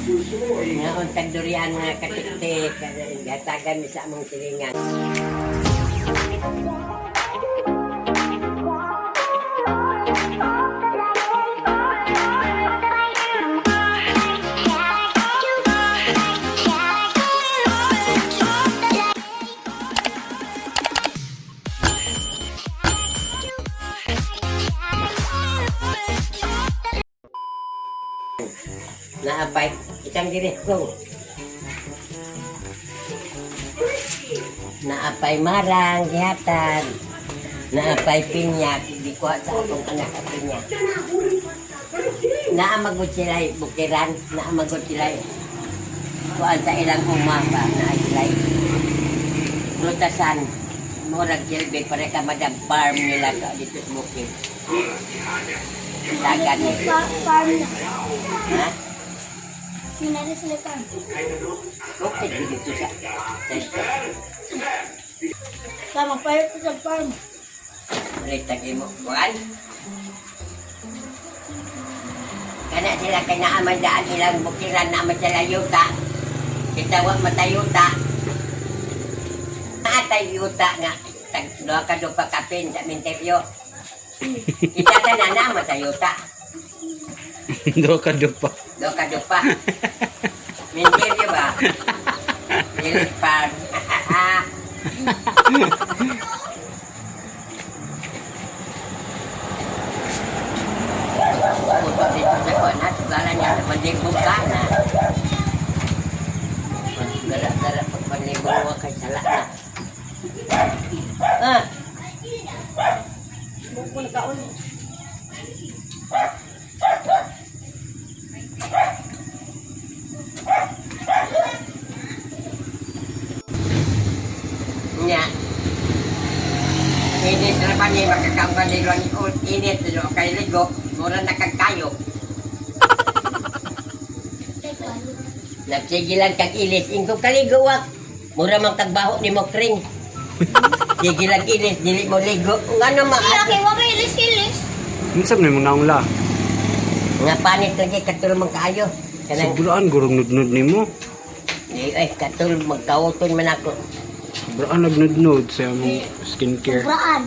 Ngaon tag durian, mga katiktik, gatagan mi sa among silingan. Naapay, itang diri ko. Naapay marang gihatag. Naapay pinya, gikuha sa akong anak ang pinya. Naamagod sila bukiran, naamagod sila kuan sa ilang uma ba, naa sila prutasan. Murag silbi pare ka madam farm nila ka dito sa bukid. Dagan ni. Farm na. Ha? Minari sila farm. Bukid dito sa Sa magpalit ko sa farm. Ulit tagi mo. Buwan. Kana sila kay naaman daan ilang bukiran, naaman sila yuta. Kita wa matayuta. Naatay yuta nga. Tag duha ka dupa kapin sa minteryo. Kita tanan na matayuta. Do ka do pa. Duha ka dupa. Minteryo ba? Dili pa. Puto dito sa kuwan ha, sugala niya sa panlibong ka na. Gara-gara pag panlibong wa kay sala na. Ah, Buko na kaon. Nya. Init na pa ni makakaon ni ron init do kay ligo, mura na kag kayo. Nagsige lang kag ilis, ingko kaligo wak. Mura man kag baho ni mo kring. Sige lang ilis, dili mo ligo. Ngano man Kaya kay wa kay ilis-ilis. Unsa man imong naong la? Nga panit lagi katul man kaayo. Kanang Sobraan gurong nudnud nimo. Di ay katul magkauton man ako. Sobraan nagnudnud sa among skincare. Sobraan.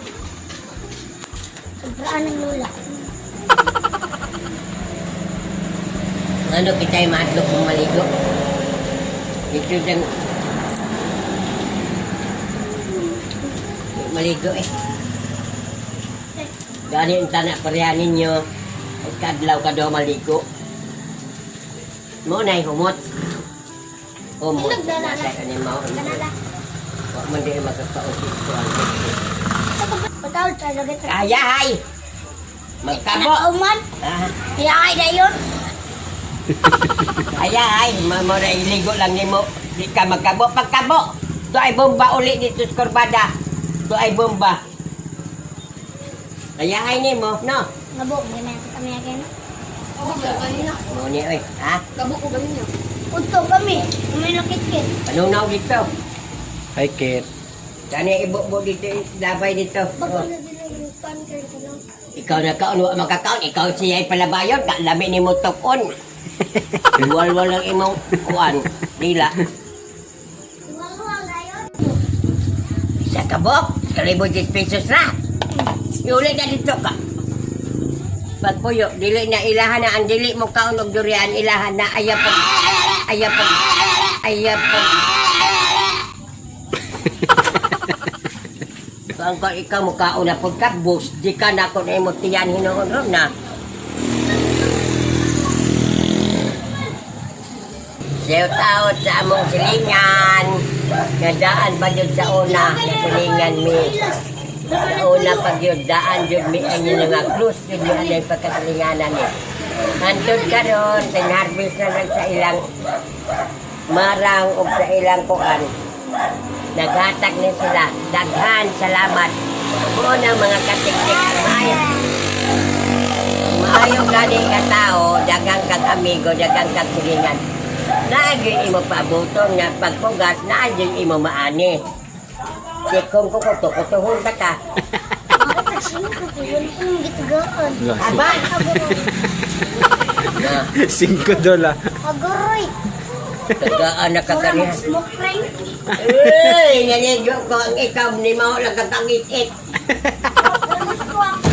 Sobraan ng lula. Ano kita'y maadlok mong maligo? Dito dyan. Maligo eh. Gani ang tanak pareha ninyo. Ay kadlaw ka daw maligo. Mo na'y humot. Humot. Nagdala na. Nasa ni mao. Kanala. Wa man din magkakausip ko ang Patawad talaga ta. Kaya hay! Magkabo! Nakauman. Ah, Kaya ay dayon. Kaya ay, mo na iligo lang nimo. Di ka magkabo. Pagkabo, to ay bomba uli dito sa Corbada. To ay bomba. Kaya ay nimo, no? Ngabo, ganyan kami again. Mo ni oy, ha? Udto kami. Kami nakitkit. Panunaw dito. Hi Kate. Kani ibubo dito, labay dito. Bago Oh. na din ang pan kayo lang. Ikaw na kaon, wa makakaon. Ikaw siya ay palabayon. Kalami ni mo tukon. Walwal lang imong kuan. Dila. Wala dayon. Sa kabok, 1,010 pesos na. Iuli na dito ka. Pagpuyo, dili na ilahan na ang dili mo kaon og durian, ilahan na ayaw pag ayaw pag ayaw pag. Kung ka ikaw mo kaon na pagkabos, di ka na ko na imo tiyan hinuon ron na. Shout out sa among silingan. Nga daan ba yun sa una, nga silingan mi. Sa una pag yun, daan yun mi ang yun nga close yun mi ang yung pagkasilinganan ni. Hantod karon, tinharvest na lang sa ilang marang o sa ilang kuan. Naghatag ni sila. Daghan, salamat. Buo ng mga katiktik. Maayo. Maayo gani nga tao, daghang kag amigo, daghang kag silingan. Naa gyud imo paabuton nga pagpugas, naa gyud imo maani. Sikong ko ko kutuhon ta ka. Mga tagsino ko ko yun kung gitugaan. Gasi. Aba, Abo. Na, 5 dola. Agoy. tagaan na ka Mura kaniya. mag-smoke ring. Uy, naligo ko ang ikaw ni mao lang kakangit-it. Gusto ako.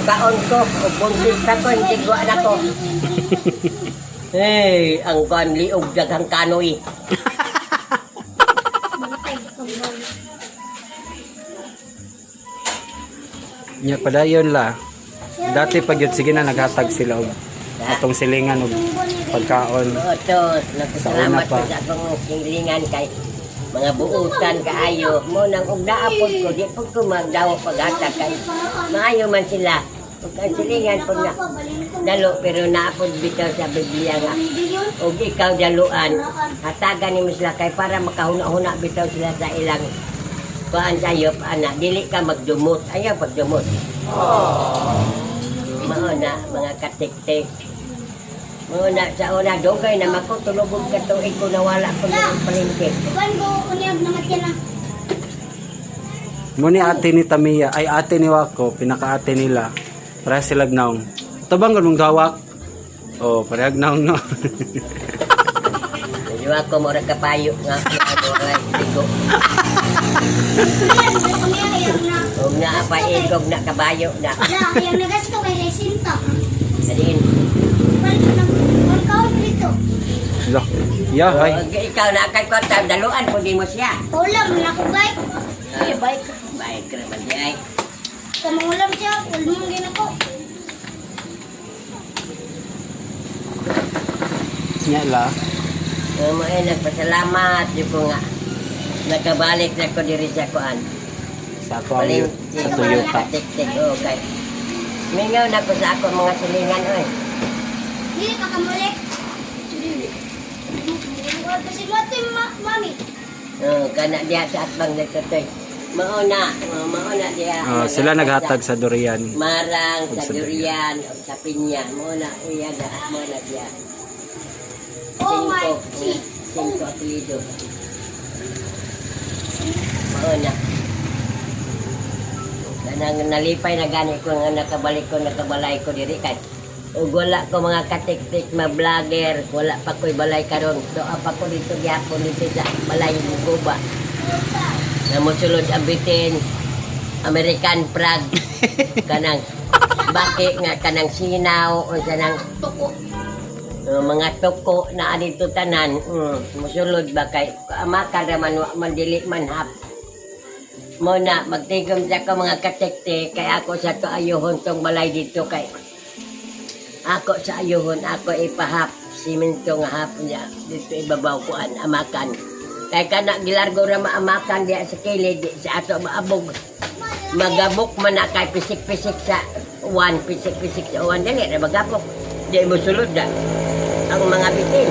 Kaon ko, ug buntis pa ko, hindi ko anak ko. Hey, ang kan liog daghang kanoy. Bantay ko. Nya padayon la. Dati pag yun, sige na naghatag sila og atong silingan og pagkaon. Oo, to, Sa una nagpasalamat pa. ko sa akong silingan kay mga buutan kaayo. Mo nang og naapod ko, di pud ko magdaw paghatag kay maayo man sila. Ug ang silingan pud na dalo pero naapod bitaw sa Biblia nga og ikaw daluan hatagan nimo sila kay para makahuna-huna bitaw sila sa ilang kuan sayo ana dili ka magdumot, ayaw pagdumot. Mao na mga katiktik, mao na sa una dugay na mako tulog ka tuig ko nawala ko ng palengke. Uban ko unyag namatyan na. Mo ni ate ni Tamia, ay ate ni Wako, pinaka-ate nila. Pareha sila naong. Tabang mong gawak. Oh, parehag naong no. Medyo ako mura kapayo nga wala igo. Unya ayaw na. Og naa pa igog na kabayo na. Ya, ayaw na gasto kay resinto. Adiin. Balik na. Pagkaon dito. Lo. Ya, hay. Og ikaw na kay kwarta daluan pud mo siya. Ulam na ko bike. Ay, bike. Bye ka naman di ay. Kamangulam siya, ulmong din ako. Nya la. Mo ay nagpasalamat di ko nga nakabalik na ko diri sa kuan. Sa ako ang yun, sa Toyota. Tik-tik, okay. Mingaw na ko sa ako mga silingan oy. Dili ka kamulik. Dili. Kasi mo mami. Oh, kana diha sa atbang nagtutoy. Mao na, oh, mao na diha. Oh, sila naghatag sa durian. Marang, Og sa sa durian, o sa pinya. Mao na uya na, mao na diha. Oh my Cinco, G. cinco apelyido. Mao na. Kanang nalipay na gani ko nga nakabalik ko, nakabalay ko diri kay ug wala ko mga katiktik ma vlogger, wala pa ko'y balay karon. Doa pa ko dito gyapon dito sa balay Guba. Na mosulod ang bitin American Prague kanang baki nga kanang sinaw o kanang Tuko. Mga tuko na adito tanan, musulod ba kay amaka raman wa man dili man hap mo na magtigom sa ko mga katiktik kay ako sa to ayuhon tong balay dito kay ako sa ayuhon ako ipahap simento nga hap niya dito ibabaw kuan amakan kay kana gilargo ra maamakan diya sa kilid di sa ato maabog magabok man na kay pisik-pisik sa uwan, pisik-pisik sa uwan dali ra magabok di mo sulod na ang mga bitin.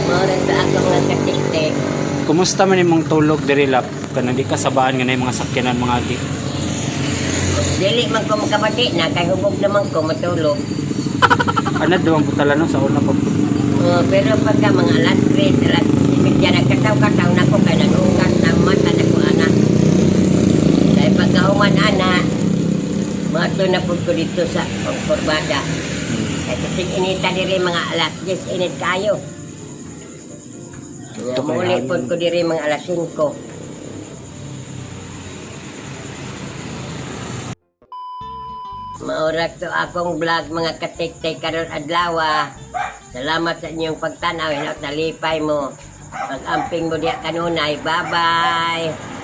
Mao ra sa ako mga katiktik. Kumusta man imong tulog diri lap? Kanang di ka sabaan nga na yung mga sakyanan mga agi. Dili man ko makabati na kay hubog naman ko matulog. Anad duwang putala no sa una pa. Oh, pero pagka mga alas 3, alas 7, nagkataw-kataw na ko kay nagugas na mata na ko ana. Kay pagkahuman ana, mga na pud ko dito sa Kurbada. Kay kasing inita diri mga alas 10, init kayo. Ito kay Muli hangin. pud ko diri mga alas 5. Maorak to akong vlog mga katiktik karon adlaw. Salamat sa inyong pagtanaw, hinaut nalipay mo. Pag-amping mo diya kanunay. Bye-bye.